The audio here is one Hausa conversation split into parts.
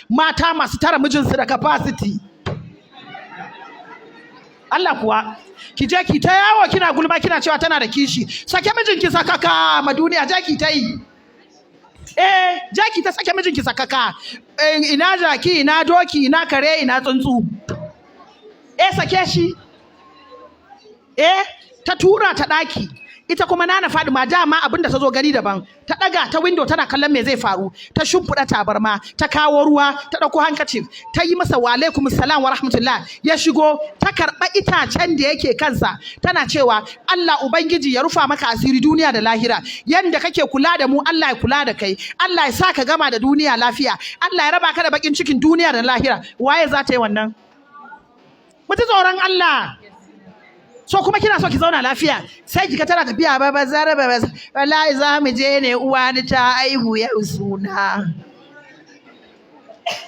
Mata masu tara mijinsu da capacity. Allah kuwa, ki je ki ta yawo kina gulma, kina cewa tana da kishi. Sake mijinki sakaka ma duniya, je ki ta yi. Eh, je ki ta sake mijinki sakaka. Ina jaki, ina doki, ina kare, ina tsuntsu. Eh, sake shi. Eh, ta tura ta daki. Ita kuma Nana Fadima, dama abin da ta zo gani daban. Ta daga ta window tana kallon me zai faru. Ta shimfiɗa tabarma, ta kawo ruwa, ta ɗauko handkerchief, ta yi masa "Wa alaikum salam wa rahmatullah." Ya shigo, ta karɓa itacen da yake kansa, tana cewa, "Allah Ubangiji ya rufa maka asiri duniya da lahira. Yanda kake kula da mu, Allah ya kula da kai. Allah ya sa ka gama da duniya lafiya. Allah ya raba ka da bakin cikin duniya da lahira." Waye za ta yi wannan? Mu ji tsoron Allah. So kuma kina so ki zauna lafiya, sai kika tana tafiya ba ba zara ba, "Wallahi za mu je ne, uwa ni ta aihu yau suna."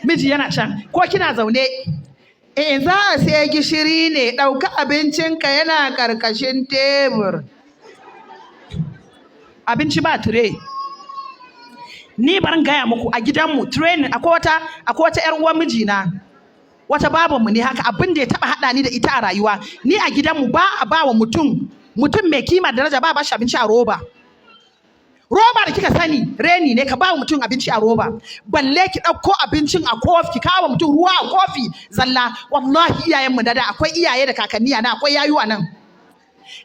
Miji yana can. Ko kina zaune. Eh, za a sai gishiri ne, ɗauka abincinka yana ƙarƙashin tebur. Abinci ba tire. Ni barin gaya muku, a gidanmu training, akwai wata yar uwan mijina, wata babanmu ne haka, abin da ya taba hada ni da ita a rayuwa. Ni a gidanmu ba a ba wa mutum mai kima da daraja, ba ba shi abinci a roba. Roba da kika sani, reni ne ka ba wa mutum abinci a roba. Balle ki ɗauko abincin a kofi, ki kawo mutum ruwa a kofi zalla. Wallahi iyayenmu da da, akwai iyaye da kakanni na, akwai yayu a nan.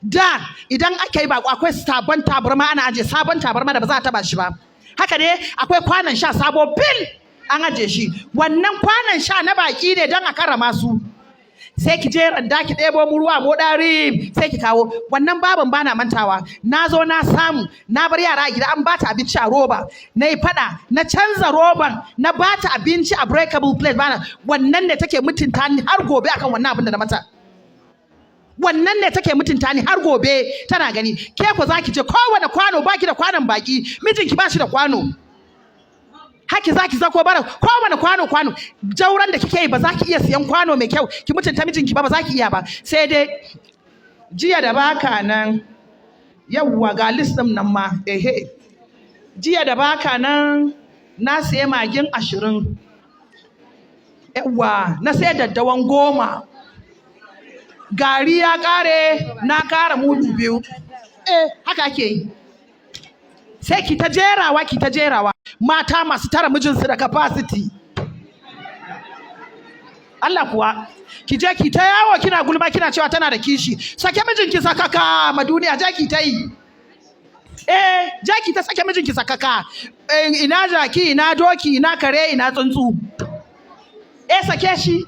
Da idan aka yi bako, akwai sabon tabarma ana aje, sabon tabarma da ba za a taba shi ba. Haka ne, akwai kwanon sha sabo fil an aje shi. Wannan kwanon sha na baki ne don a karrama su. Sai ki je randa ki ɗebo mu ruwa moɗari, sai ki kawo. Wannan baban bana mantawa. Na zo na samu na bar yara a gida, an bata abinci a roba. Na yi faɗa, na canza roban, na bata abinci a breakable plate. Bana wannan ne take mutunta ni har gobe akan wannan abin da na mata. Wannan ne take mutunta ni har gobe, tana gani. Ke ko zaki je kowane kwano, baki da kwanon baki, mijinki ba shi da kwano. Haki zaki zako bara kowane kwano kwano. Jauran da kike yi, ba za ki iya siyan kwano mai kyau ki mutunta mijinki ba, ba za ki iya ba. Sai dai "Jiya da baka nan." Yawwa, ga list din nan ma. Ehe, "Jiya da baka nan na siya magin 20. Yawwa, na sai daddawan 10. Gari ya kare, na kara mudu 2." Eh, haka ake yi. Sai ki ta jerawa, ki ta jerawa. Mata masu tara mijinsu da capacity. Allah kuwa, ki je ki ta yawo kina gulma, kina cewa tana da kishi. Sake mijinki sakaka ma duniya, je ki ta yi. Eh, je ki ta sake mijinki sakaka. Ina jaki, ina doki, ina kare, ina tsuntsu. Eh, sake shi.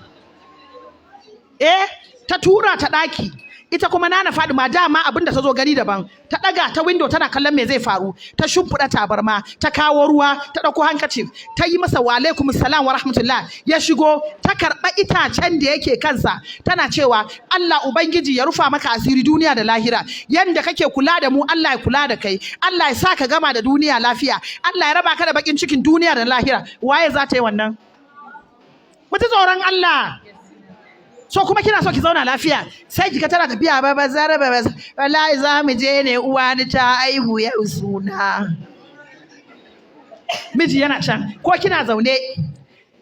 Eh, ta tura ta daki. Ita kuma Nana Fadima, dama abin da ta zo gani daban. Ta daga ta window tana kallon me zai faru. Ta shimfiɗa tabarma, ta kawo ruwa, ta ɗauko handkerchief, ta yi masa "Wa alaikum salam wa rahmatullah." Ya shigo, ta karɓa itacen da yake kansa, tana cewa, "Allah Ubangiji ya rufa maka asiri duniya da lahira. Yanda kake kula da mu, Allah ya kula da kai. Allah ya sa ka gama da duniya lafiya. Allah ya raba ka da bakin cikin duniya da lahira." Waye za ta yi wannan? Mu ji tsoron Allah. So kuma kina so ki zauna lafiya, sai kika tana tafiya ba ba zara ba, "Wallahi za mu je ne, uwa ni ta aihu yau suna." Miji yana can. Ko kina zaune.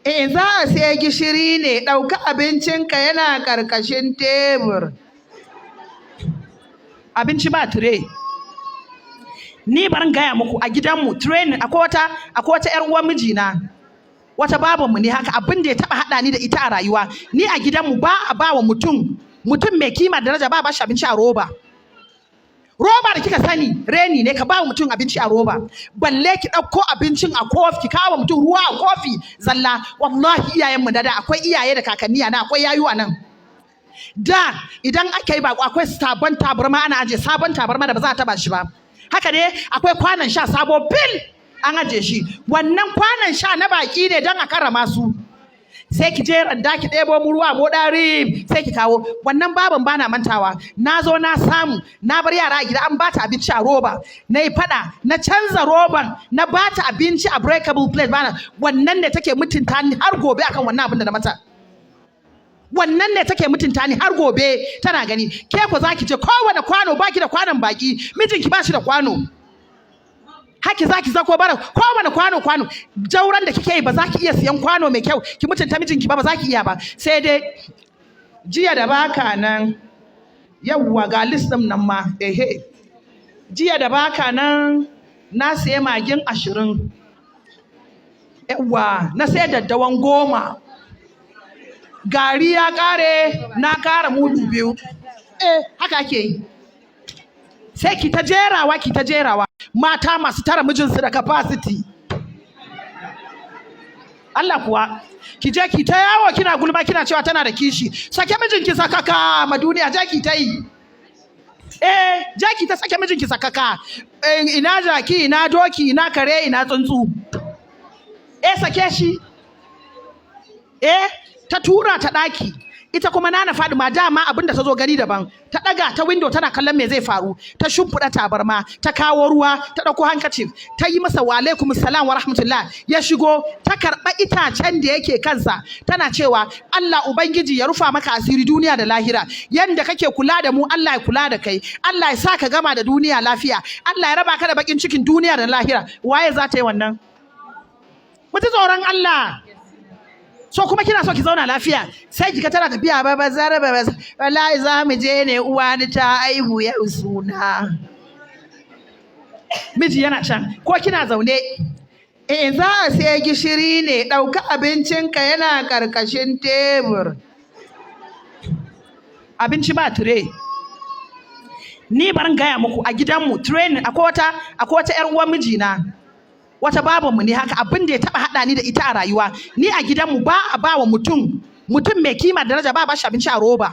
Eh, za a sai gishiri ne, ɗauka abincinka yana ƙarƙashin tebur. Abinci ba tire. Ni barin gaya muku, a gidanmu training, akwai wata yar uwan mijina, wata babanmu ne haka, abin da ya taba hada ni da ita a rayuwa. Ni a gidanmu ba a ba wa mutum mai kima da daraja, ba ba shi abinci a roba. Roba da kika sani, reni ne ka ba wa mutum abinci a roba. Balle ki ɗauko abincin a kofi, ki kawo mutum ruwa a kofi zalla. Wallahi iyayenmu da da, akwai iyaye da kakanni na, akwai yayu a nan. Da idan aka yi bako, akwai sabon tabarma ana aje, sabon tabarma da ba za a taba shi ba. Haka ne, akwai kwanon sha sabo fil an aje shi. Wannan kwanon sha na baki ne don a karrama su. Sai ki je randa ki ɗebo mu ruwa moɗari, sai ki kawo. Wannan baban bana mantawa. Na zo na samu na bar yara a gida, an bata abinci a roba. Na yi faɗa, na canza roban, na bata abinci a breakable plate. Bana wannan ne take mutunta ni har gobe akan wannan abin da na mata. Wannan ne take mutunta ni har gobe, tana gani. Ke ko zaki je kowane kwano, baki da kwanon baki, mijinki ba shi da kwano. Haki zaki zako bara kowane kwano kwano. Jauran da kike yi, ba za ki iya siyan kwano mai kyau ki mutunta mijinki ba, ba za ki iya ba. Sai dai Jiya da baka nan, yawwa, ga list ɗin nan ma, ehe. Jiya da baka nan na siya magin 20. Yawwa, na sai daddawan 10. Gari ya ƙare, na ƙara mudu 2. Eh, haka ake yi. Sai ki ta jerawa, ki ta jerawa. Mata masu tara mijinsu da capacity. Allah kuwa, ki je ki ta yawo kina gulma, kina cewa tana da kishi. Sake mijinki sakaka ma duniya, je ki ta yi. Eh, je ki ta sake mijinki sakaka. Eh, ina jaki, ina doki, ina kare, ina tsuntsu. Eh, sake shi. Eh, ta tura ta daki. Ita kuma Nana Fadima, dama abin da ta zo gani daban. Ta daga ta window tana kallon me zai faru. Ta shimfiɗa tabarma, ta kawo ruwa, ta ɗauko handkerchief, ta yi masa wa alaikum salam wa rahmatullah. Ya shigo, ta karɓa itacen da yake kansa, tana cewa Allah Ubangiji ya rufa maka asiri duniya da lahira. Yanda kake kula da mu, Allah ya kula da kai. Allah ya sa ka gama da duniya lafiya. Allah ya raba ka da bakin cikin duniya da lahira. Waye za ta yi wannan? Mu ji tsoron Allah. So kuma kina so ki zauna lafiya, sai kika tana tafiya ba ba zara ba, wallahi za mu je ne, uwa ni ta aihu yau suna. Miji yana can ko kina zaune. Eh, za a sai gishiri ne, ɗauka abincinka yana ƙarƙashin tebur. Abinci ba tire. Ni barin gaya muku, a gidanmu training, akwai wata yar uwar mijina, wata babanmu ne haka, abin da ya taba hada ni da ita a rayuwa. Ni a gidanmu ba a ba wa mutum, mutum mai kima da daraja, ba a ba shi abinci a roba.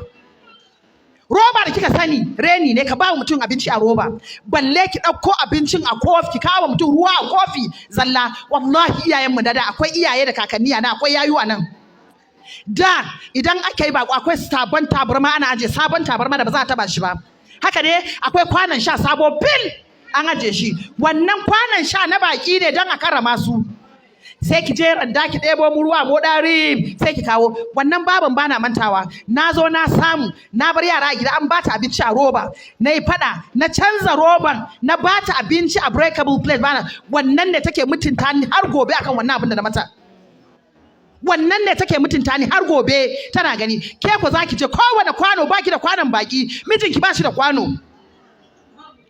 Roba da kika sani reni ne ka ba wa mutum abinci a roba, balle ki ɗauko abincin a kofi, ki kawo mutum ruwa a kofi zalla. Wallahi iyayenmu da da, akwai iyaye da kakanni na, akwai yayu a nan. Da idan aka yi bako, akwai sabon tabarma, ana aje sabon tabarma da ba za a taba shi ba. Haka ne, akwai kwanan sha sabo fil an aje shi. Wannan kwanan sha na baki ne don a karrama su. Sai ki je randa ki ɗebo mu ruwa mo ɗari, sai ki kawo. Wannan baban bana mantawa, na zo na samu na bar yara a gida, an bata abinci a roba. Na yi faɗa, na canza roban, na bata abinci a breakable plate. Bana wannan ne take mutunta ni har gobe akan wannan abin da na mata. Wannan ne take mutunta ni har gobe, tana gani. Ke ko zaki ce kowane kwano, baki da kwanon baki, mijinki ba shi da kwano.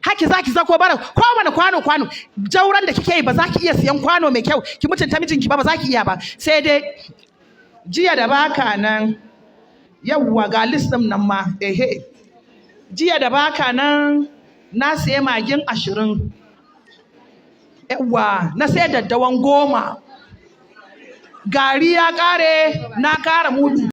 Haki zaki zako bara kowane kwano kwano. Jauran da kike yi, ba za ki iya siyan kwano mai kyau ki mutunta mijinki ba, ba za ki iya ba. Sai dai Jiya da baka nan, yawwa, ga list ɗin nan ma, ehe. Jiya da baka nan na siya magin 20. Yawwa, na sai daddawan 10. Gari ya ƙare, na ƙara mudu.